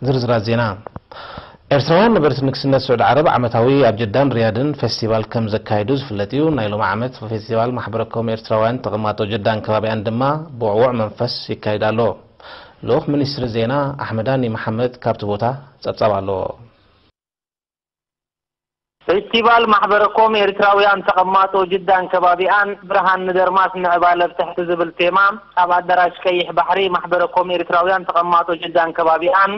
ዝርዝራት ዜና። ኤርትራውያን ነበርቲ ንግስነት ስዑዲ ዓረብ ዓመታዊ ኣብ ጀዳን ሪያድን ፌስቲቫል ከም ዘካይዱ ዝፍለጥ እዩ። ናይ ሎሚ ዓመት ፌስቲቫል ማሕበረ ኮም ኤርትራውያን ተቐማጦ ጀዳን ከባቢኣን ድማ ብውዕዉዕ መንፈስ ይካየድ ኣሎ። ልኡኽ ሚኒስትሪ ዜና ኣሕመዳኒ መሓመድ ካብቲ ቦታ ጸብጻብ ኣለዎ። ፌስቲቫል ማሕበረ ኮም ኤርትራውያን ተቐማጦ ጅዳን ከባቢኣን፣ ብርሃን ንደርማስ ምዕባለ ብትሕቲ ዝብል ቴማ፣ ኣብ ኣዳራሽ ቀይሕ ባሕሪ ማሕበረ ኮም ኤርትራውያን ተቐማጦ ጅዳን ከባቢኣን፣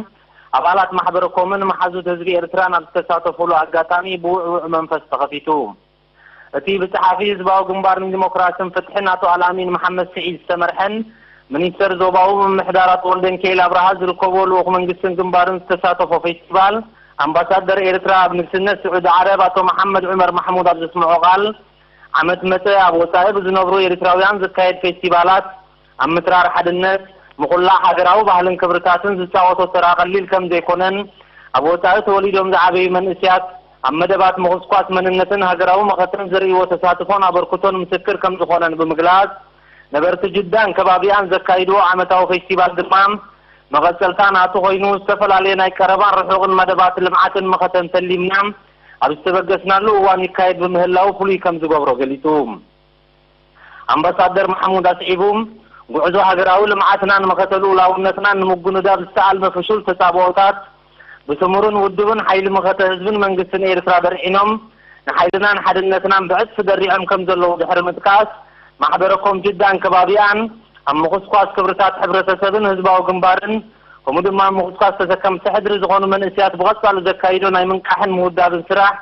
ኣባላት ማሕበረ ኮምን መሓዙት ህዝቢ ኤርትራን ኣብ ዝተሳተፉሉ ኣጋጣሚ ብውዕውዕ መንፈስ ተኸፊቱ። እቲ ብጸሓፊ ህዝባዊ ግንባር ንዲሞክራስን ፍትሕን ኣቶ ኣልኣሚን መሓመድ ስዒድ ዝተመርሐን ሚኒስተር ዞባዊ ምምሕዳራት ወልደንኬል ኣብርሃ ዝርከቦ ልኡኽ መንግስትን ግንባርን ዝተሳተፎ ፌስቲቫል፣ ኣምባሳደር ኤርትራ ኣብ ንግስነት ስዑዲ ዓረብ ኣቶ መሓመድ ዑመር ማሕሙድ ኣብ ዘስምዖ ቃል፣ ዓመት መጸ ኣብ ወጻኢ ብዝነብሩ ኤርትራውያን ዝካየድ ፌስቲቫላት ኣብ ምትራር ሓድነት፣ ምኹላዕ ሃገራዊ ባህልን ክብርታትን ዝጻወቶ ተራ ቀሊል ከም ዘይኮነን፣ ኣብ ወጻኢ ተወሊዶም ዝዓበዩ መንእስያት ኣብ መደባት ምኹስኳስ መንነትን ሃገራዊ መኸተን ዘርእይዎ ተሳትፎን ኣበርክቶን ምስክር ከም ዝኾነን ብምግላጽ፣ ነበርቲ ጅዳን ከባቢኣን ዘካይድዎ ዓመታዊ ፌስቲቫል ድማ መቐጸልታ ናቱ ኮይኑ፣ ዝተፈላለየ ናይ ቀረባን ርሑቕን መደባት ልምዓትን መኸተን ተሊምና ኣብ ዝተበገስናሉ እዋን ይካየድ ብምህላው ፍሉይ ከም ዝገብሮ ገሊጹ። ኣምባሳደር ማሕሙድ ኣስዒቡ፣ ጉዕዞ ሃገራዊ ልምዓትናን መኸተ ልኡላውነትናን ንምጉንዳብ ዝተኣልመ ፍሹል ተጻብኦታት ብስሙርን ውዱብን ሓይሊ መኸተ ህዝብን መንግስትን ኤርትራ ደርዒኖም፣ ንሓይልናን ሓድነትናን ብዕጽፊ ደሪዖም ከም ዘለዉ ድሕሪ ምጥቃስ፣ ማሕበረ ኮም ጅዳን ከባቢኣን ኣብ ምኹስኳስ ክብርታት ሕብረተሰብን ህዝባዊ ግንባርን፣ ከምኡ ድማ ምኹስኳስ ተሰከምቲ ሕድሪ ዝኾኑ መንእስያት ብቐጻሊ ዘካይዶ ናይ ምንቃሕን ምውዳብን ስራሕ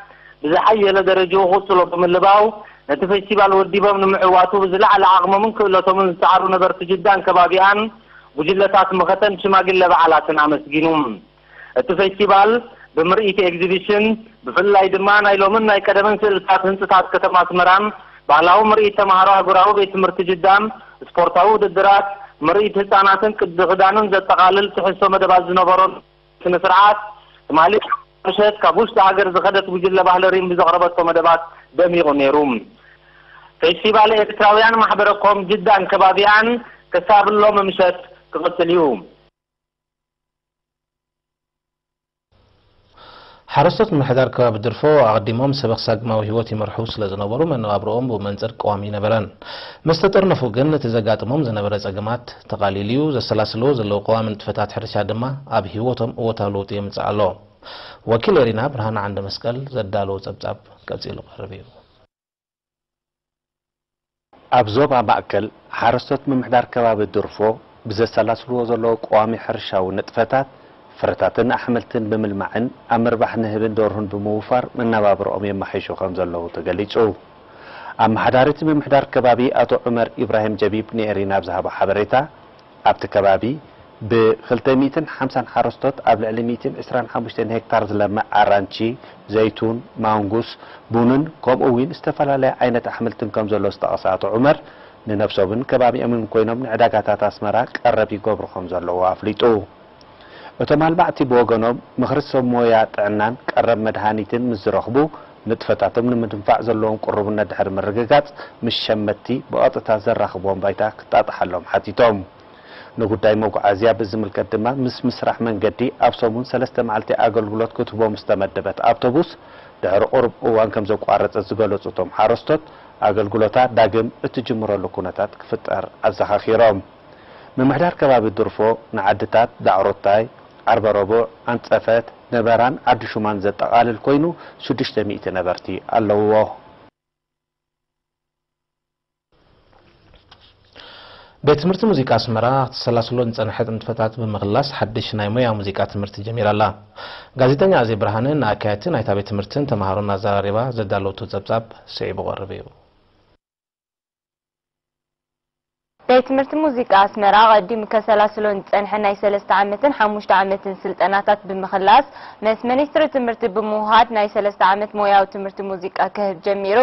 ብዝሓየለ ደረጅኡ ክቕጽሎ ብምልባው፣ ነቲ ፌስቲቫል ወዲቦም ንምዕዋቱ ብዝለዓለ ዓቕሞምን ክእለቶምን ዝጸዓሩ ነበርቲ ጅዳን ከባቢኣን፣ ጉጅለታት መኸተን ሽማግለ በዓላትን ኣመስጊኑ። እቲ ፌስቲቫል ብምርኢት ኤግዚቢሽን፣ ብፍላይ ድማ ናይ ሎምን ናይ ቀደምን ስእልታት ህንጽታት ከተማ ኣስመራን፣ ባህላዊ ምርኢት ተማሃሮ ኣህጉራዊ ቤት ትምህርቲ ጅዳን፣ ስፖርታዊ ውድድራት፣ ምርኢት ህጻናትን ቅዲ ክዳንን ዘጠቓልል ትሕዝቶ መደባት ዝነበሮ ስነ ስርዓት፣ ትማሊ ምሸት ካብ ውሽጢ ሃገር ዝኸደት ጉጅለ ባህሊ ሪም ብዘቕረበቶ መደባት ደሚቑ ነይሩ። ፌስቲቫል ኤርትራውያን ማሕበረ ኮም ጅዳን ከባቢኣን ክሳብ ሎሚ ምሸት ክቕጽል እዩ። ሓረስቶት ምምሕዳር ከባቢ ድርፎ ኣቐዲሞም ሰበኽ ሳግማዊ ህይወት ይመርሑ ስለ ዝነበሩ፣ መነባብሮኦም ብመንጽር ቀዋሚ ኣይነበረን። ምስ ተጠርነፉ ግን፣ እቲ ዘጋጥሞም ዝነበረ ጸገማት ተቓሊሉ እዩ። ዘሰላስልዎ ዘለዉ ቀዋሚ ንጥፈታት ሕርሻ ድማ ኣብ ህይወቶም እወታዊ ለውጢ የምጽእ ኣሎ። ወኪል ኤሪና ብርሃነ ዓንደ መስቀል ዘዳለዎ ጸብጻብ ቀጺሉ ክቐርብ እዩ። ኣብ ዞባ ማእከል፣ ሓረስቶት ምምሕዳር ከባቢ ድርፎ ብዘሰላስልዎ ዘለዉ ቀዋሚ ሕርሻዊ ንጥፈታት፣ ፍረታትን ኣሕምልትን ብምልማዕን ኣብ ምርባሕ ንህብን ደርሁን ብምውፋር መነባብሮኦም የመሓይሹ ከም ዘለዉ ተገሊጹ። ኣመሓዳሪ እቲ ምምሕዳር ከባቢ ኣቶ ዑመር ኢብራሂም ጀቢብ ንኤሪና ኣብ ዝሃቦ ሓበሬታ፣ ኣብቲ ከባቢ ብ ክልተ ሚእትን ሓምሳን ሓረስቶት ኣብ ልዕሊ ሚእትን ዕስራን ሓሙሽተን ሄክታር ዝለምዕ ኣራንቺ፣ ዘይቱን፣ ማንጉስ፣ ቡንን ከምኡ እውን ዝተፈላለየ ዓይነት ኣሕምልትን ከም ዘሎ ዝጠቐሰ ኣቶ ዑመር፣ ንነብሶምን ከባቢኦምን ኮይኖም ንዕዳጋታት ኣስመራ ቀረብ ይገብሩ ከም ዘለዉ ኣፍሊጡ። እቶም ኣልማዕቲ ብወገኖም፣ ምኽሪ ሰብ ሞያ ጥዕናን ቀረብ መድሃኒትን ምስ ዝረኽቡ፣ ንጥፈታቶም ንምድንፋዕ ዘለዎም ቅሩብነት ድሕሪ ምርግጋጽ፣ ምስ ሸመትቲ ብቐጥታ ዘራኽብዎም ባይታ ክጣጥሓሎም ሓቲቶም። ንጉዳይ መጓዓዝያ ብዝምልከት ድማ፣ ምስ ምስራሕ መንገዲ ኣብ ሰሙን ሰለስተ መዓልቲ ኣገልግሎት ክትህቦም ዝተመደበት ኣውቶቡስ፣ ድሕሪ ቁሩብ እዋን ከም ዘቋረጸት ዝገለጹ እቶም ሓረስቶት፣ ኣገልግሎታ ዳግም እትጅምረሉ ኩነታት ክፍጠር ኣዘኻኺሮም። ምምሕዳር ከባቢ ድርፎ ንዓድታት ዳዕሮታይ፣ ዓርበረቡዕ፣ ኣንጸፈት፣ ነበራን ዓዲ ሹማን ዘጠቓልል ኮይኑ፣ ሽዱሽተ ሚእቲ ነበርቲ ኣለውዎ። ቤት ትምህርቲ ሙዚቃ ኣስመራ ክትሰላስሎ ዝጸንሐት ንጥፈታት ብምኽላስ ሓድሽ ናይ ሞያ ሙዚቃ ትምህርቲ ጀሚራ ኣላ። ጋዜጠኛ ኣዜብ ብርሃነ ንኣካየድቲ ናይታ ቤት ትምህርትን ተምሃሮን ኣዘራሪባ ዘዳለወቶ ጸብጻብ ስዒቡ ክቐርብ እዩ። ቤት ትምህርቲ ሙዚቃ ኣስመራ ኣቐዲሙ ከሰላስሎን ዝጸንሐ ናይ ሰለስተ ዓመትን ሓሙሽተ ዓመትን ስልጠናታት ብምኽላስ፣ ምስ ሚኒስትሪ ትምህርቲ ብምውሃድ ናይ ሰለስተ ዓመት ሞያዊ ትምህርቲ ሙዚቃ ክህብ ጀሚሩ።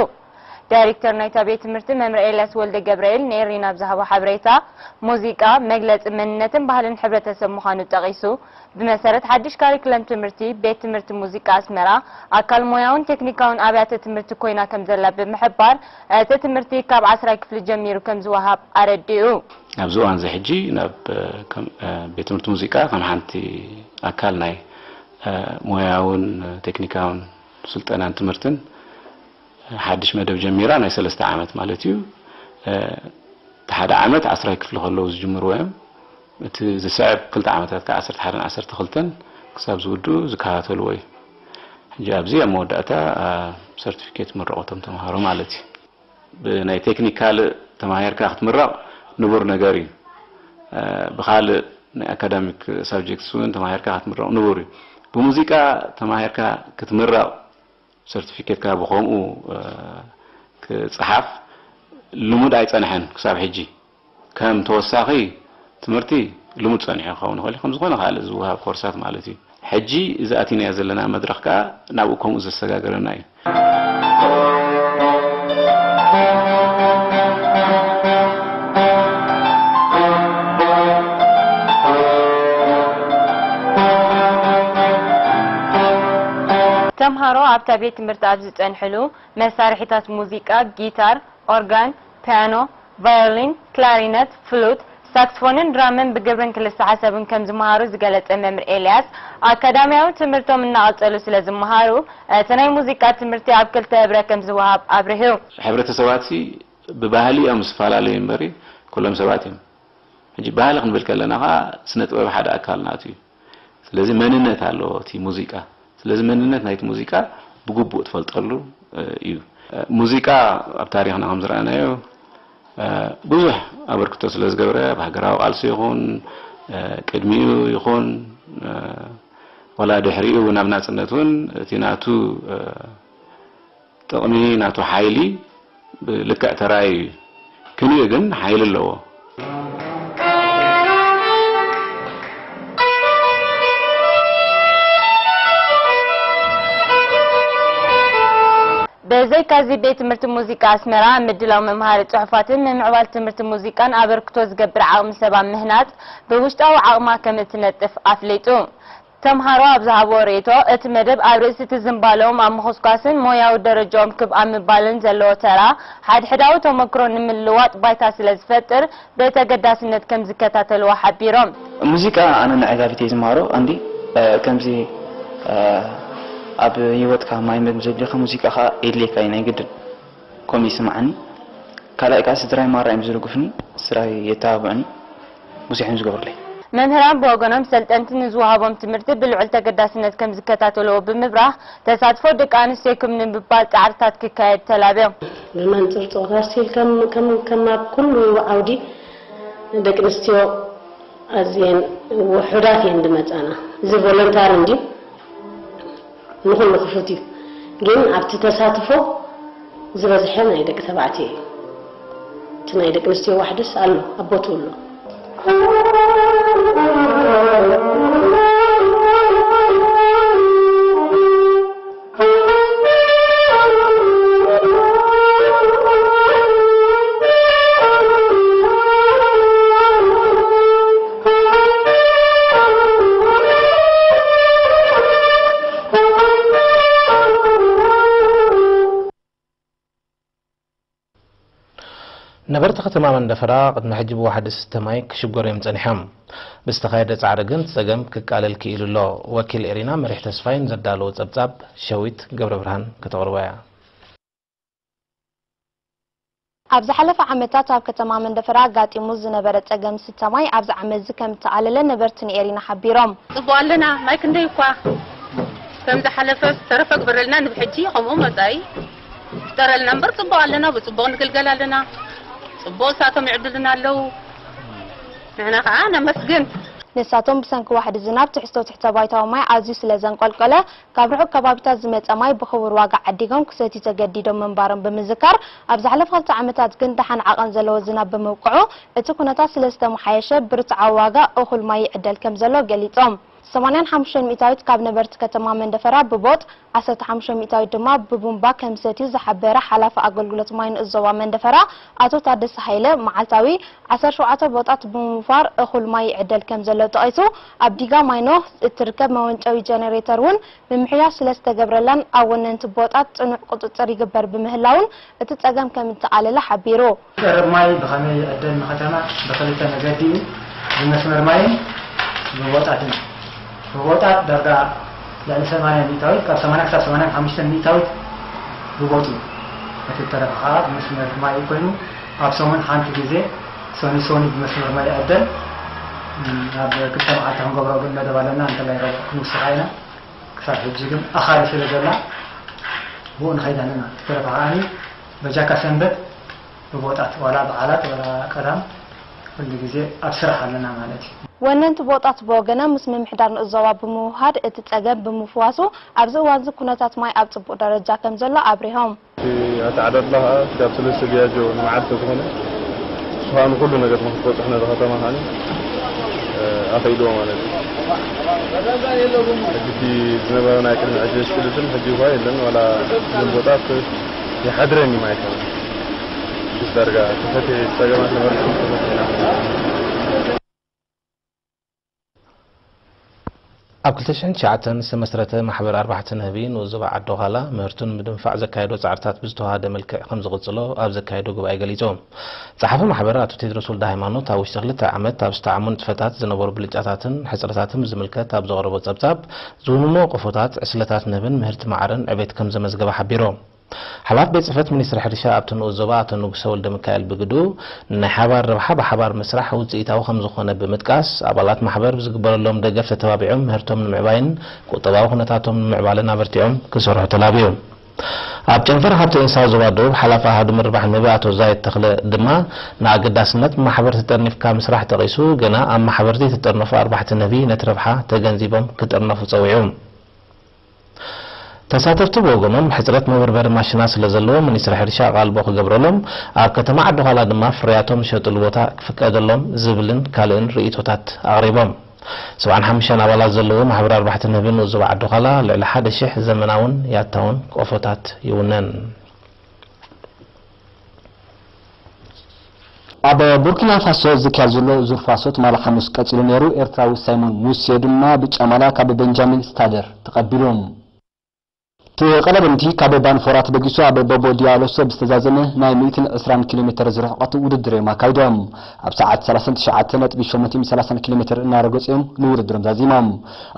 ዳይሬክተር ናይታ ቤት ትምህርቲ መምህር ኤልያስ ወልደ ገብርኤል ንኤሪና ኣብ ዝሃቦ ሓበሬታ፣ ሙዚቃ መግለጺ መንነትን ባህልን ሕብረተሰብ ምዃኑ ጠቒሱ፣ ብመሰረት ሓድሽ ካሪክለም ትምህርቲ፣ ቤት ትምህርቲ ሙዚቃ ኣስመራ ኣካል ሞያውን ቴክኒካውን ኣብያተ ትምህርቲ ኮይና ከም ዘላ ብምሕባር፣ እቲ ትምህርቲ ካብ ዓስራይ ክፍሊ ጀሚሩ ከም ዝወሃብ ኣረዲኡ። ኣብዚ እዋን እዚ ሕጂ ናብ፣ እ፣ ከም፣ እ፣ ቤት ትምህርቲ ሙዚቃ ከም ሓንቲ ኣካል ናይ፣ እ፣ ሞያውን ቴክኒካውን ስልጠናን ትምህርትን ሓድሽ መደብ ጀሚራ ናይ ሰለስተ ዓመት ማለት እዩ። እ፣ እቲ ሓደ ዓመት ዓስራይ ክፍሊ ከለዉ ዝጅምርዎ እዮም። እቲ ዝስዕብ ክልተ ዓመታት ከኣ ዓሰርተ ሓደን ዓሰርተ ክልተን ክሳብ ዝውድኡ ዝከታተልዎ እዩ። ሕጂ ኣብዚ ኣብ መወዳእታ፣ እ፣ ሰርቲፊኬት ምረቑ እቶም ተምሃሮ ማለት እዩ። ብናይ ቴክኒክ ካልእ ተማሂርካ ክትምረቕ ንቡር ነገር እዩ። እ፣ ብኻልእ ናይ ኣካዳሚክ ሳብጀክትስ እውን ተማሂርካ ክትምረቕ ንቡር እዩ። ብሙዚቃ ተማሂርካ ክትምረቕ ሰርቲፊኬትካ ብኸምኡ፣ እ፣ ክጽሓፍ ልሙድ ኣይጸንሐን ክሳብ ሕጂ። ከም ተወሳኺ ትምህርቲ ልሙድ ጸኒሑ ክኸውን ይኽእል እዩ፣ ከም ዝኾነ ካልእ ዝወሃብ ኮርሳት ማለት እዩ። ሕጂ እዚ ኣቲናዮ ዘለና መድረኽ ከኣ ናብኡ ከምኡ ዘሰጋገረና እዩ። ተምሃሮ ኣብታ ቤት ትምህርቲ ኣብ ዝጸንሕሉ፣ መሳርሒታት ሙዚቃ፣ ጊታር፣ ኦርጋን፣ ፒያኖ፣ ቫዮሊን፣ ክላሪነት፣ ፍሉት፣ ሳክስፎንን ድራምን ብግብርን ክልሰ ሓሳብን ከም ዝመሃሩ ዝገለጸ መምህር ኤልያስ፣ ኣካዳሚያዊ ትምህርቶም እናቐጸሉ ስለ ዝመሃሩ፣ እቲ ናይ ሙዚቃ ትምህርቲ ኣብ ክልተ ህብረ ከም ዝወሃብ ኣብሪሁ። ሕብረተሰባትሲ ብባህሊ እዮም ዝፈላለዩ እምበሪ፣ ኩሎም ሰባት እዮም። ሕጂ ባህሊ ክንብል ከለና ኸዓ ስነ ጥበብ ሓደ ኣካል ናቱ እዩ። ስለዚ መንነት ኣለዎ እቲ ሙዚቃ። ስለዚ መንነት ናይቲ ሙዚቃ ብግቡእ ትፈልጠሉ፣ እ፣ እዩ። እ፣ ሙዚቃ ኣብ ታሪኽና ከም ዝረኣናዮ፣ እ፣ ብዙሕ ኣበርክቶ ስለ ዝገብረ፣ ኣብ ሃገራዊ ቃልሲ ይኹን፣ እ፣ ቅድሚኡ ይኹን፣ እ፣ ዋላ ድሕሪኡ ናብ ናጽነት እውን እቲ ናቱ፣ እ፣ ጥቕሚ ናቱ ሓይሊ ብልክዕ ተራእዩ እዩ። ክንኡ ግን ሓይሊ ኣለዎ። ብዘይካዚ ቤት ትምህርቲ ሙዚቃ ኣስመራ ኣብ ምድላው መምሃሪ ጽሑፋትን ምምዕባል ትምህርቲ ሙዚቃን ኣበርክቶ ዝገብር ዓቕሚ ሰብ ኣብ ምህናጽ ብውሽጣዊ ዓቕማ ከም እትነጥፍ ኣፍሊጡ። ተምሃሮ ኣብ ዝሃብዎ ርእይቶ፣ እቲ መደብ ኣብ ርእሲ እቲ ዝንባለኦም ኣብ ምኹስኳስን ሞያዊ ደረጃኦም ክብ ኣብ ምባልን ዘለዎ ተራ፣ ሓድሕዳዊ ተመክሮ ንምልዋጥ ባይታ ስለ ዝፈጥር፣ ብተገዳስነት ከም ዝከታተልዎ ሓቢሮም። ሙዚቃ ኣነ ንዕጋቢት እየ ዝመሃሮ። ኣንዲ፣ እ፣ ከምዚ፣ እ፣ ኣብ ህይወትካ ማይ ከም ዘድልየካ ሙዚቃ ከኣ የድልየካ እዩ ናይ ግድን። ከምኡ ይስምዓኒ። ካልኣይ ከኣ ስድራይ ማራ እዮም ዝድግፉኒ፣ ስድራይ የተባብዑኒ፣ ብዙሕ እዮም ዝገብሩለይ። መምህራን ብወገኖም ሰልጠንቲ ንዝወሃቦም ትምህርቲ ብልዑል ተገዳስነት ከም ዝከታተልዎ ብምብራህ፣ ተሳትፎ ደቂ ኣንስትዮ ክብ ንምባል ጻዕርታት ክካየድ ተላብዮም። ብመንጽር ጾታ ስቲል ከም፣ ከም፣ ከም ኣብ ኩሉ ዓውዲ ደቂ ኣንስትዮ ኣዝየን ውሑዳት እየን ዝመጻና። እዚ ቮለንታሪ እንድዩ። ንኹሉ ክፉት እዩ። ግን ኣብቲ ተሳትፎ ዝበዝሐ ናይ ደቂ ተባዕትዮ እዩ። እቲ ናይ ደቂ ኣንስትዮ ዋሕድስ ኣሎ፣ ኣብ ቦትኡ ኣሎ። ነበርቲ ከተማ መንደፈራ ቅድሚ ሕጂ ብዋሕዲ ስተ ማይ ክሽገሩ እዮም ጸኒሖም። ብዝተኻየደ ጻዕሪ ግን እቲ ጸገም ክቃለል ክኢሉ ኣሎ። ወኪል ኤሪና መሪሕ ተስፋይ ንዘዳለዎ ጸብጻብ ሸዊት ገብረ ብርሃን ከተቕርቦ እያ። ኣብ ዝሓለፈ ዓመታት ኣብ ከተማ መንደፈራ ኣጋጢሙ ዝነበረ ጸገም ስተ ማይ ኣብዚ ዓመት እዚ ከም እተቓለለ ነበርቲ ንኤሪና ሓቢሮም። ጽቡቕ ኣለና፣ ማይ ክንደይ እኳ ከም ዝሓለፈ ዝተረፈ ግበረልና፣ ንብሕጂ ከምኡ መጻኢ ፍጠረልና እምበር ጽቡቕ ኣለና፣ ብጽቡቕ ንግልገል ኣለና። ጽቡቕ እሳቶም ይዕድሉና ኣለዉ። ንሕና ከኣ ነመስግን። ንሳቶም ብሰንኪ ዋሕዲ ዝናብ ትሕዝቶ ትሕተ ባይታዊ ማይ ኣዝዩ ስለ ዘንቆልቆለ፣ ካብ ርሑቕ ከባቢታት ዝመጸ ማይ ብኽቡር ዋጋ ዓዲጎም ክሰትዩ ተገዲዶም ምንባሮም ብምዝካር፣ ኣብ ዝሓለፈ ክልተ ዓመታት ግን ደሓን ዓቐን ዘለዎ ዝናብ ብምብቅዑ፣ እቲ ኩነታት ስለ ዝተመሓየሸ፣ ብርትዓዊ ዋጋ እኹል ማይ ይዕደል ከም ዘሎ ገሊጾም። ሰማንያን ሓሙሽተን ሚእታዊት ካብ ነበርቲ ከተማ መንደፈራ ብቦጥ፣ ዓሰርተ ሓሙሽተ ሚእታዊት ድማ ብቡምባ ከም ሰትዩ ዝሓበረ ሓላፊ ኣገልግሎት ማይ ንእዞባ መንደፈራ ኣቶ ታደሰ ሃይለ፣ መዓልታዊ ዓሰርተ ሸውዓተ ቦጣት ብምውፋር እኹል ማይ ይዕደል ከም ዘሎ ጠቒሱ፣ ኣብ ዲጋ ማይኖ እትርከብ መወንጨዊ ጀነሬተር እውን ምምሕያሽ ስለዝተገብረላን ኣብ ወነንቲ ቦጣት ጽኑዕ ቁጽጽር ይግበር ብምህላውን እቲ ጸገም ከም እተቓለለ ሓቢሩ። ቀረብ ማይ ብኸመይ ይዕደል ንኸተማ? ብኽልተ መገዲ እዩ፣ ብመስመር ማይን ብቦጣትን። ብቦጣት ዳርጋ ልዕሊ ሰማንያ ሚእታዊት፣ ካብ ሰማንያ ክሳብ ሰማንያ ሓሙሽተ ሚእታዊት ብቦጥ እዩ። እቲ ተረፈ ከዓ ብመስመር ማይ ኮይኑ ኣብ ሰሙን ሓንቲ ግዜ ሰኒ ሰኒ ብመስመር ማይ ይዕደል። ኣብ ክልተ መዓልቲ ክንገብሮ ግን መደብ ኣለና፣ እንተላይ ረቡዕ ክንውስኻ ኢና። ክሳብ ሕጂ ግን ኣኻሊ ስለ ዘላ ብኡ ንኸይድ ኣለና። እቲ ተረፈ ከዓኒ በጃካ ሰንበት ብቦጣት ዋላ በዓላት ዋላ ቀዳም ኩሉ ግዜ ኣብ ስራሕ ኣለና ማለት እዩ። ወነንቲ ቦጣት ብወገኖም ምስ ምምሕዳር ንእዞባ ብምውሃድ እቲ ጸገም ብምፍዋሱ ኣብዚ እዋንዚ ኩነታት ማይ ኣብ ጽቡቕ ደረጃ ከም ዘሎ ኣብሪሆም። እቲ ኣተዓዳድላ ከዓ ካብ ሰለስተ ቢያጆ ንመዓልቲ ዝኾነ ንሱ ከዓ ንኩሉ ነገር ንክትበፅሕ ነቲ ከተማ ከዓ ኣኸይድዎ ማለት እዩ። ሕጂ እቲ ዝነበረ ናይ ቅድሚ ሕጂ ስክልትን ሕጂ እኳ የለን፣ ዋላ ዝንቦጣት ይሓድረን እዩ ማይ ከማን። ምስ ዳርጋ ተፈትሒ ጸገማት ነበርኩም ተፈትሒና። ኣብ ክልተ ሽሕን ትሽዓተን ዝተመስረተ ማሕበር ኣርባሕተ ነህቢ ንኡስ ዞባ ዓዲ ዃላ ምህርቱ ንምድንፋዕ ዘካየዶ ጻዕርታት ብዝተዋሃደ መልክዕ ከም ዝቕጽሎ ኣብ ዘካየዶ ጉባኤ ገሊጹ። ጸሓፊ ማሕበር ኣቶ ቴድሮስ ወልደ ሃይማኖት ኣብ ውሽጢ ክልተ ዓመት ኣብ ዝተዓሙ ንጥፈታት ዝነበሩ ብልጫታትን ሕጽረታትን ብዝምልከት ኣብ ዘቕረቦ ጸብጻብ ዝውንኖ ቆፎታት፣ ዕስለታት ንህብን ምህርቲ መዓርን ዕቤት ከም ዘመዝገበ ሓቢሩ። ሓላፊ ቤት ጽሕፈት ሚኒስትሪ ሕርሻ ኣብቲ ንኡስ ዞባ ኣቶ ንጉሰ ወልደሚካኤል ብግድኡ፣ ንናይ ሓባር ረብሓ ብሓባር ምስራሕ ውጽኢታዊ ከም ዝኾነ ብምጥቃስ፣ ኣባላት ማሕበር ብዝግበረሎም ደገፍ ተተባቢዖም ምህርቶም ንምዕባይን ቁጠባዊ ኩነታቶም ንምዕባልን ኣበርቲዖም ክሰርሑ ተላብዩ። ኣብ ጨንፈር ሃብቲ እንስሳ ዞባ ደቡብ ሓላፊ ኣሃዱ ምርባሕ ንህቢ ኣቶ ዛየድ ተኽለ ድማ፣ ንኣገዳስነት ማሕበር ተጠርኒፍካ ምስራሕ ጠቒሱ፣ ገና ኣብ ማሕበር ዘይተጠርነፉ ኣርባሕቲ ንህቢ ነቲ ረብሓ ተገንዚቦም ክጥርነፉ ጸዊዑ። ተሳተፍቲ ብወገኖም፣ ሕጽረት መበርበሪ ማሽናት ስለ ዘለዎ፣ ሚኒስትሪ ሕርሻ ኣቓልቦ ክገብረሎም፣ ኣብ ከተማ ዓዲ ዃላ ድማ ፍርያቶም ዝሸጥሉ ቦታ ክፍቀደሎም ዝብልን ካልእን ርእይቶታት ኣቕሪቦም። ሰብዓን ሓሙሽተን ኣባላት ዘለዎ ማሕበር ኣርባሕቲ ንህቢ ንኡስ ዞባ ዓዲ ዃላ፣ ልዕሊ ሓደ ሽሕ ዘመናውን ያታውን ቆፎታት ይውነን። ኣብ ቡርኪና ፋሶ ዝካየድ ዘሎ ዙር ፋሶ ትማሊ ሓሙስ ቀጺሉ ነይሩ። ኤርትራዊ ሳይሞን ሙሴ ድማ ብጫ ማልያ ካብ ቤንጃሚን ስታደር ተቐቢሉ። ተቐዳደምቲ ካብ ባንፎራ ተበጊሱ ኣብ ቦቦ ዲያሎሶ ብዝተዛዘመ ናይ ሚእትን ዕስራን ኪሎ ሜተር ዝርሕቐት ውድድር እዮም ኣካይዶም። ኣብ ሰዓት ሰላሳን ትሽዓተ ነጥቢ ሸሞንተ ሚእትን ሰላሳን ኪሎ ሜተር እናረገጹ እዮም ንውድድሮም ዛዚሞም።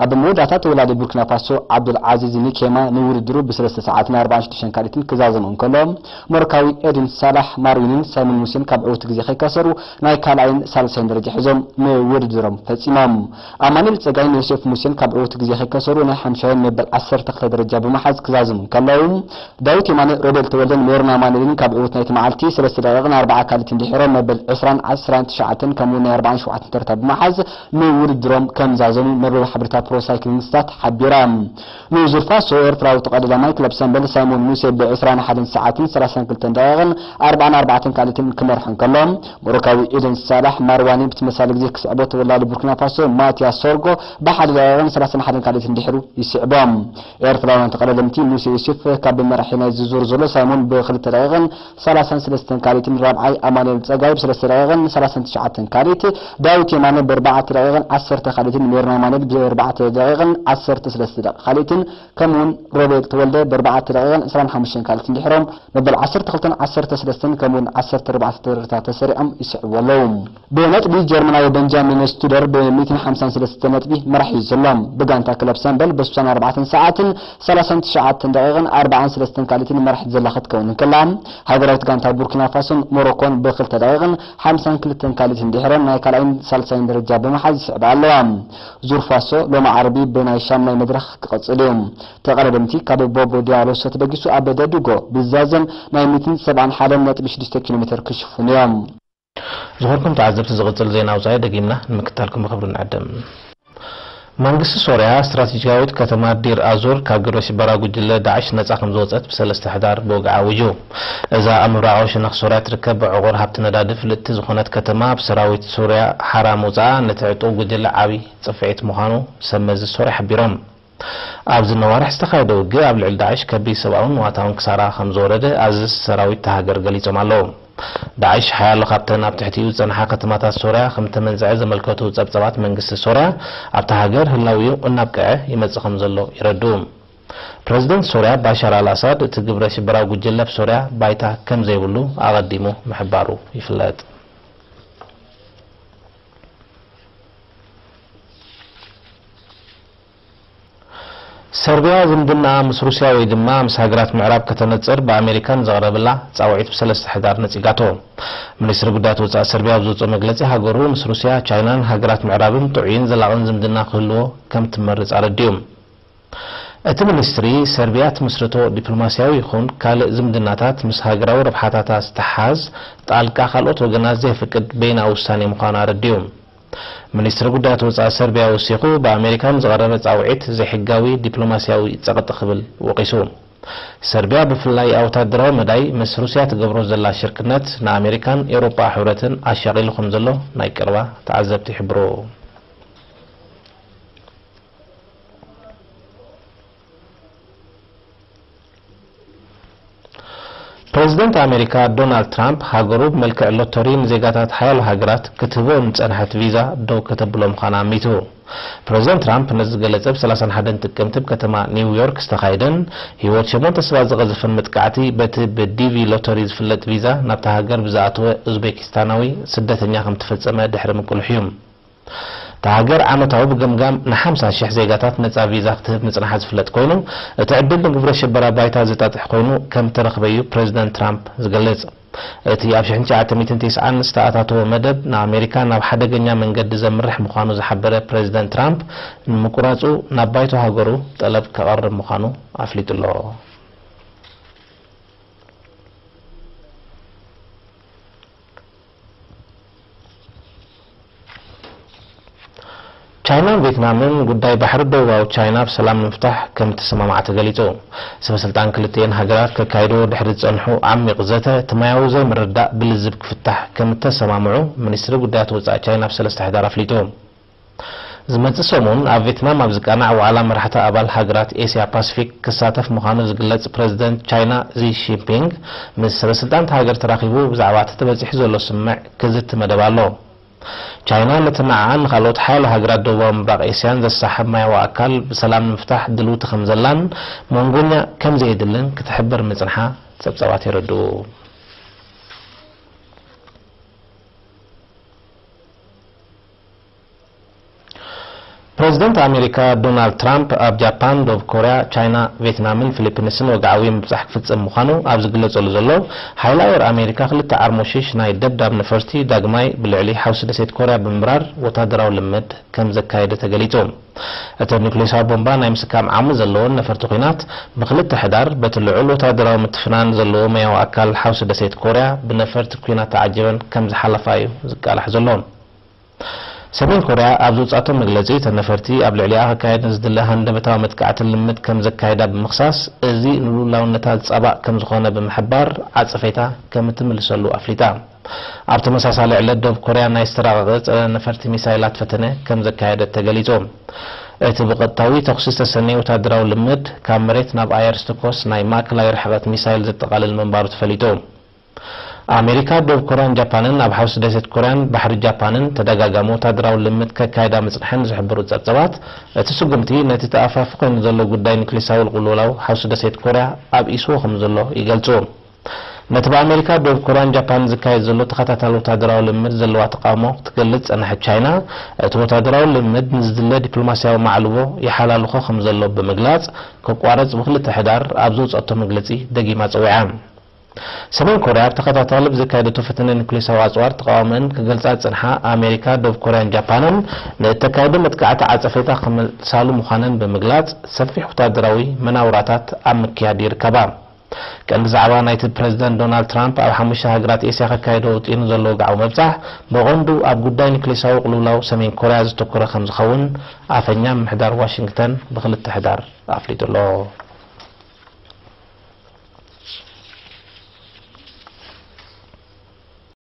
ኣብ መወዳእታ ተወላዲ ቡርኪና ፋሶ ዓብዱል ዓዚዝ ኒኬማ ንውድድሩ ብሰለስተ ሰዓትን ኣርባዓን ሽዱሽተን ካልኢትን ክዛዘም እንከሎ፣ ሞሮካዊ ኤድን ሳላሕ ማርዊንን ሳይሞን ሙሴን ካብ ዕዉት ግዜ ከይከሰሩ ናይ ካልኣይን ሳልሳይን ደረጃ ሒዞም ንውድድሮም ፈጺሞም። ኣማኑኤል ጸጋይን ዮሴፍ ሙሴን ካብ ዕዉት ግዜ ከይከሰሩ ናይ ሓምሻይን መበል ዓሰርተ ክልተ ደረጃ ብምሓዝ ክዛዝሙ እንከለዉ፣ ዳዊት የማነ፣ ሮቤል ተወልደን ሜሮን ኣማኑኤልን ካብ ዕዉት ናይቲ መዓልቲ ሰለስተ ደቂቕን ኣርብዓ ካልኢትን ድሒሮም መበል ዕስራን ዓሰርተ ትሽዓተን ከምኡውን ናይ ኣርባዓን ሸውዓተን ተርታ ብምሓዝ ንውድድሮም ከም ዛዘሙ መርበብ ሓበሬታ ፕሮ ሳይክሊንግ ስታት ሓቢራ። ንዙር ፋሶ ኤርትራዊ ተቐዳዳማይ ክለብ ሰምበል ሳይሞን ሙሴ ብ ዕስራን ሓደን ሰዓትን ሰላሳን ክልተን ደቂቕን ኣርባዓን ኣርባዕተን ካልኢትን ክመርሖ እንከሎ፣ ሞሮካዊ ኤደን ሳላሕ ማርዋኒ ብተመሳሳሊ ግዜ ክስዕቦ፣ ተወላዲ ቡርኪና ፋሶ ማቲያስ ሶርጎ ብሓደ ደቂቕን ሰላሳን ሓደን ካልኢትን ድሒሩ ይስዕቦ። ኤርትራውያን ተቐዳደምቲ ሙሴ ዮሴፍ ካብ መራሒ ናይዚ ዙር ዘሎ ሳይሞን ብክልተ ደቂቕን ሰላሳን ሰለስተን ካልኢትን ራብዓይ፣ ኣማኑኤል ጸጋይ ብሰለስተ ደቂቕን ሰላሳን ትሽዓተን ካልኢት፣ ዳዊት የማነ ብኣርባዕተ ደቂቕን ዓሰርተ ካልኢትን ሜሮን ኣማኑኤል ብኣርባዕተ ደቂቕን ዓሰርተ ሰለስተ ደቂቕ ካልኢትን ከምኡውን ሮቤል ተወልደ ብኣርባዕተ ደቂቕን ዕስራን ሓሙሽተን ካልኢትን ድሒሮም መበል ዓሰርተ ክልተን ዓሰርተ ሰለስተን ከምኡውን ዓሰርተ ኣርባዕተ ተርታ ተሰሪዖም ይስዕቡ ኣለዉ። ብነጥቢ ጀርመናዊ ቤንጃሚን ስቱደር ብ ሚእትን ሓምሳን ሰለስተን ነጥቢ መራሒ እዩ ዘሎ። ብጋንታ ክለብ ሰምበል ብ ስሳን ኣርባዕተን ሰዓትን ሰላሳን ትሽዓተን ደቂቕን ኣርባዓን ሰለስተን ካልኢትን መራሒት ዘላ ክትከውን እንከላ፣ ሃገራዊት ጋንታ ቡርኪና ፋሶን ሞሮኮን ብክልተ ደቂቕን ሓምሳን ክልተን ካልኢትን ድሒረን ናይ ካልኣይን ሳልሳይን ደረጃ ብምሓዝ ይስዕባ ኣለዋ። ዙር ፋሶ ሎሚ ዓርቢ ብናይ ሻምናይ መድረኽ ክቐጽል እዩ። ተቐዳደምቲ ካብ ቦቦ ዲያሎሶ ተበጊሱ ኣብ ደዱጎ ብዝዛዘም ናይ ሚእትን ሰብዓን ሓደን ነጥቢ ሽዱሽተ ኪሎ ሜተር ክሽፍኑ እዮም። ዝኾንኩም ተዓዘብቲ፣ ዝቕጽል ዜና ኣውጻኢ ደጊምና ንምክታልኩም ብኽብሪ ንዕድም። መንግስቲ ሶርያ ስትራቴጂካዊት ከተማ ዲር ኣዙር ካብ ግብረ ሽበራ ጉጅለ ዳዕሽ ነጻ ከም ዝወጸት ብሰለስተ ሕዳር ብወግዒ ኣዊጁ። እዛ ኣብ ምብራቓዊ ሸነኽ ሶርያ ትርከብ ብዕቑር ሃብቲ ነዳዲ ፍልጥቲ ዝኾነት ከተማ ብሰራዊት ሶርያ ሓራ ምውጻኣ ነቲ ዕጡቕ ጉጅለ ዓቢ ጽፍዒት ምዃኑ ሰብ መዚ ሶርያ ሓቢሮም። ኣብዚ ነዋርሕ ዝተኻየደ ውግእ ኣብ ልዕሊ ዳዕሽ ከቢድ ሰብኣውን ንዋታውን ክሳራ ከም ዝወረደ ኣዘዝቲ ሰራዊት እታ ሃገር ገሊጾም ኣለዉ። ዳዕሽ ሓያሎ ካብተን ኣብ ትሕቲኡ ዝጸንሓ ከተማታት ሶርያ ከም ተመንዝዐ ዘመልከቱ ጸብጸባት መንግስቲ ሶርያ፣ ኣብታ ሃገር ህላዊኡ እናብቅዐ ይመጽእ ከም ዘሎ የረድኡ። ፕረዚደንት ሶርያ ባሻር ኣል ኣሳድ እቲ ግብረ ሽበራዊ ጉጅለ ኣብ ሶርያ ባይታ ከም ዘይብሉ ኣቐዲሙ ምሕባሩ ይፍለጥ። ሰርቢያ ዝምድናኣ ምስ ሩስያ ወይ ድማ ምስ ሃገራት ምዕራብ ከተነጽር ብኣሜሪካ ንዘቕረበላ ጻውዒት ብሰለስተ ሕዳር ነጺጋቶ። ሚኒስትሪ ጉዳያት ወጻኢ ሰርቢያ ኣብ ዘውጽኦ መግለጺ፣ ሃገሩ ምስ ሩስያ፣ ቻይናን ሃገራት ምዕራብን ጥዑይን ዘላቕን ዝምድና ክህልዎ ከም ትመርጽ ኣረዲኡ። እቲ ሚኒስትሪ፣ ሰርቢያ ትምስርቶ ዲፕሎማስያዊ ይኹን ካልእ ዝምድናታት ምስ ሃገራዊ ረብሓታታ ዝተሓዝ ጣልቃ ካልኦት ወገናት ዘየፍቅድ በይናዊ ውሳኔ ምዃኑ ኣረዲኡ። ሚኒስትሪ ጉዳያት ወጻኢ ሰርቢያ ወሲኹ፣ ብኣሜሪካ ንዝቐረበ ጻውዒት ዘይሕጋዊ ዲፕሎማስያዊ ጸቕጢ ክብል ወቒሱ። ሰርቢያ ብፍላይ ኣብ ወታደራዊ መዳይ ምስ ሩስያ ትገብሮ ዘላ ሽርክነት ንኣሜሪካን ኤውሮጳ ሕብረትን ኣሻቒሉ ከም ዘሎ ናይ ቀረባ ተዓዘብቲ ይሕብሩ። ፕረዚደንት ኣሜሪካ ዶናልድ ትራምፕ፣ ሃገሩ ብመልክዕ ሎተሪ ንዜጋታት ሓያሎ ሃገራት ክትህቦ ንጸንሐት ቪዛ ደው ከተብሎ ምዃና ኣሚቱ። ፕረዚደንት ትራምፕ ነዚ ዝገለጸ ብ ሰላሳን ሓደን ጥቅምቲ ኣብ ከተማ ኒውዮርክ ዝተኻየደን ህይወት ሸሞንተ ሰባት ዝቐዘፈን መጥቃዕቲ በቲ ብዲቪ ሎተሪ ዝፍለጥ ቪዛ ናብታ ሃገር ብዝኣተወ ኡዝቤኪስታናዊ ስደተኛ ከም ተፈጸመ ድሕሪ ምቅልሑ እዩ። እታ ሃገር ዓመታዊ ብገምጋም ንሓምሳ ሽሕ ዜጋታት ነጻ ቪዛ ክትህብ ምጽንሓ ዝፍለጥ ኮይኑ፣ እቲ ዕድል ንግብረ ሽበራ ባይታ ዘጣጥሕ ኮይኑ ከም ተረኽበ እዩ ፕረዚደንት ትራምፕ ዝገልጽ። እቲ ኣብ ሽሕን ትሽዓተ ሚእትን ተስዓን ዝተኣታተወ መደብ ንኣሜሪካ ናብ ሓደገኛ መንገዲ ዘምርሕ ምዃኑ ዝሓበረ ፕረዚደንት ትራምፕ፣ ንምቁራጹ ናብ ባይቶ ሃገሩ ጠለብ ከቐርብ ምዃኑ ኣፍሊጡ ኣሎ። ቻይናን ቬትናምን ጉዳይ ባሕሪ ደቡባዊ ቻይና ብሰላም ንምፍታሕ ከም እተሰማምዓ ተገሊጹ። ሰበ ስልጣን ክልቲኤን ሃገራት ከካይድዎ ድሕሪ ዝጸንሑ ዓሚቕ ዘተ፣ እቲ ማያዊ ዘይምርድዳእ ብልዝብ ክፍታሕ ከም እተሰማምዑ ሚኒስትሪ ጉዳያት ወጻኢ ቻይና ብሰለስተ ሕዳር ኣፍሊጡ። ዝመጽእ ሰሙን ኣብ ቬትናም ኣብ ዝቃናዕ ዋዕላ መራሕቲ ኣባል ሃገራት ኤስያ ፓሲፊክ ክሳተፍ ምዃኑ ዝግለጽ ፕረዚደንት ቻይና ዚ ሺንፒንግ፣ ምስ ሰበ ስልጣን እታ ሃገር ተራኺቡ ብዛዕባ እቲ ተበጺሑ ዘሎ ስምምዕ ክዝቲ መደብ ኣሎ። ቻይና ነቲ ንዓኣን ንኻልኦት ሓያሎ ሃገራት ደቡባዊ ምብራቕ ኤስያን ዘሰሓብ ማያዊ ኣካል ብሰላም ንምፍታሕ ድልውቲ ከም ዘላን መንጎኛ ከም ዘየድልን ክትሕብር ምጽንሓ ጸብጻባት የረድኡ። ፕረዚደንት ኣሜሪካ ዶናልድ ትራምፕ ኣብ ጃፓን፣ ደቡብ ኮርያ፣ ቻይና፣ ቬትናምን ፊሊፒንስን ወግዓዊ ምብጻሕ ክፍጽም ምዃኑ ኣብ ዝግለጸሉ ዘሎ፣ ሓይሊ ኣየር ኣሜሪካ ክልተ ዓርሞሽሽ ናይ ደብዳብ ነፈርቲ ዳግማይ ብልዕሊ ሓውሲ ደሴት ኮርያ ብምብራር ወታደራዊ ልምድ ከም ዘካየደ ተገሊጹ። እተን ኒኩሌሳዊ ቦምባ ናይ ምስካም ዓቕሚ ዘለወን ነፈርቲ ኲናት ብክልተ ሕዳር በቲ ልዑል ወታደራዊ ምትፍናን ዘለዎ ማያዊ ኣካል ሓውሲ ደሴት ኮርያ ብነፈርቲ ኲናት ተዓጂበን ከም ዝሓለፋ እዩ ዝቃላሕ ዘሎ። ሰሜን ኮርያ ኣብ ዘውጻእቶ መግለጺ፣ እተን ነፈርቲ ኣብ ልዕሊኣ ክካየድ ንዝድለ ሃንደበታዊ መጥቃዕቲ ልምድ ከም ዘካየዳ ብምኽሳስ፣ እዚ ንልኡላውነታ ጸባእ ከም ዝኾነ ብምሕባር፣ ዓጸፌታ ከም እትምልሰሉ ኣፍሊጣ። ኣብ ተመሳሳሊ ዕለት፣ ደቡብ ኮርያ ናይ ዝተራቐቐ ጸረ ነፈርቲ ሚሳይላት ፈተነ ከም ዘካየደት ተገሊጹ። እቲ ብቐጥታዊ ተኹሲ ዝተሰነየ ወታደራዊ ልምድ፣ ካብ መሬት ናብ ኣየር ዝተኮስ ናይ ማእከላይ ርሕቐት ሚሳይል ዘጠቓልል ምንባሩ ተፈሊጡ። ኣሜሪካ፣ ደቡብ ኮርያን ጃፓንን ኣብ ሓውሲ ደሴት ኮርያን ባሕሪ ጃፓንን ተደጋጋሚ ወታደራዊ ልምድ ከካይዳ ምጽንሐን ዝሕብሩ ጸብጸባት፣ እቲ ስጉምቲ ነቲ ተኣፋፊ ኮይኑ ዘሎ ጉዳይ ኒክሌሳዊ ቅልውላው ሓውሲ ደሴት ኮርያ ኣብኢስዎ ከም ዘሎ ይገልጹ። ነቲ ብኣሜሪካ፣ ደቡብ ኮርያን ጃፓንን ዝካየድ ዘሎ ተኸታታሊ ወታደራዊ ልምድ ዘለዋ ተቓውሞ ክትገልጽ ዝጸንሐት ቻይና፣ እቲ ወታደራዊ ልምድ ንዝድለ ዲፕሎማስያዊ ማዕልቦ ይሓላልኾ ከም ዘሎ ብምግላጽ፣ ክቋረጽ ብክልተ ሕዳር ኣብ ዘውጸእቶ መግለጺ ደጊማ ጸዊዓ። ሰሜን ኮርያ ኣብ ተኸታታሊ ብዘካየደቶ ፈተነ ኒኩሌሳዊ ኣጽዋር ተቓውሞኣን ክገልጻ ዝጸንሓ ኣሜሪካ፣ ደቡብ ኮርያን ጃፓንን ንእተካየዶ መጥቃዕቲ ዓጸፌታ ክመልሳሉ ምዃነን ብምግላጽ፣ ሰፊሕ ወታደራዊ መናውራታት ኣብ ምክያድ ይርከባ። ቀንዲ ዛዕባ ናይቲ ፕረዚደንት ዶናልድ ትራምፕ ኣብ ሓሙሽተ ሃገራት ኤስያ ከካይዶ ውጢኑ ዘሎ ወግዓዊ ምብጻሕ ብቐንዱ ኣብ ጉዳይ ኒክሌሳዊ ቅልውላው ሰሜን ኮርያ ዘተኮረ ከም ዝኸውን ኣፈኛ ምምሕዳር ዋሽንግተን ብክልተ ሕዳር ኣፍሊጡ ኣሎ።